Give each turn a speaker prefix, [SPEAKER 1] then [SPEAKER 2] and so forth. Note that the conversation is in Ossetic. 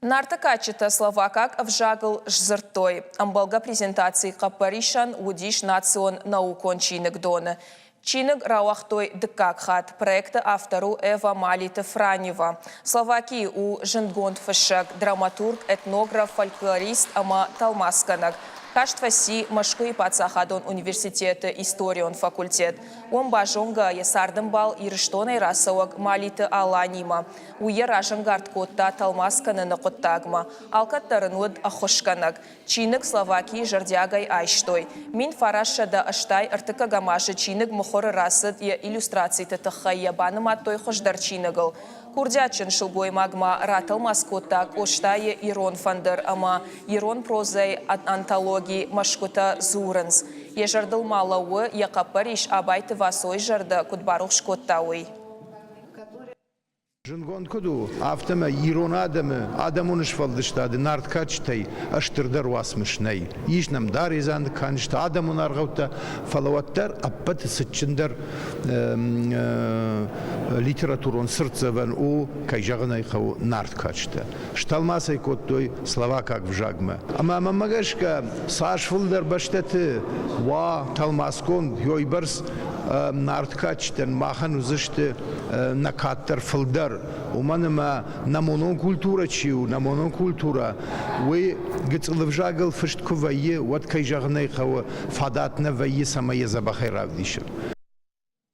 [SPEAKER 1] Нарты кадджытӕ словакаг ӕвзагыл сдзырдтой. Ӕмбӕлгӕ презентацийы хъӕппӕрисӕн уыдис национ наукон чиныгдоны. Чиныг рауагътой дыккаг хатт. Проекты автор у Эва Малиты Франева. Словакийы у зындгонд фыссӕг, драматург, этнограф, фольклорист ӕмӕ тӕлмацгӕнӕг. Каст фӕци Мӕскуыйы паддзахадон университеты историон факультет. Уым базонгӕ йӕ цардӕмбал Ирыстонӕй рацӕуӕг Малиты Аланимӕ. Уый йӕ разӕнгард кодта тӕлмац кӕныны хъуыддагмӕ. Алкӕддӕр ын уыд ӕххуысгӕнӕг. Чиныг Словакийы зӕрдиагӕй айстой. 1983 азы чиныг мыхуыры рацыд йӕ иллюстрациты тыххӕй йӕ банымадтой хуыздӕр чиныгыл. Курдиатджын сылгоймаг ма ратӕлмац кодта Къостайы Ирон фӕндыр ӕмӕ ирон прозӕйы антологи Мӕсгуытӕ дзурынц. Йӕ зӕрдыл ма лӕууы, йӕ хъӕппӕрис Абайты Васойы зӕрдӕ куыд барухс кодта, уый.
[SPEAKER 2] Зындгонд куыд у, афтӕмӕй ирон адӕмы адӕмон сфӕлдыстады нарт кадджытӕй стырдӕр уацмыс нӕй. Ис нӕм Даредзанты кадджытӕ, адӕмон аргъӕуттӕ, фӕлӕ уӕддӕр ӕппӕты цытджындӕр литературон цыртдзӕвӕн у, кӕй зӕгъын ӕй хъӕуы, нарт кадджытӕ. Стӕлмац ӕй кодтой словакаг взагмӕ. Ӕмӕ мӕнмӕ гӕсгӕ, цас фылдӕр бӕстӕты уа тӕлмацгонд, уыйбӕрц нарт кадджытӕн махӕн уыдзысты нӕ каддӕр фылдӕр, уымӕн ӕмӕ нӕ монон культурӕ чи у, нӕ монон культурӕ, уый гыцъыл ӕвзагыл фыст куы вӕййы, уӕд, кӕй зӕгъын ӕй хъӕуы, фадат нӕ вӕййы, цӕмӕй йӕ дзӕбӕхӕй равдисын.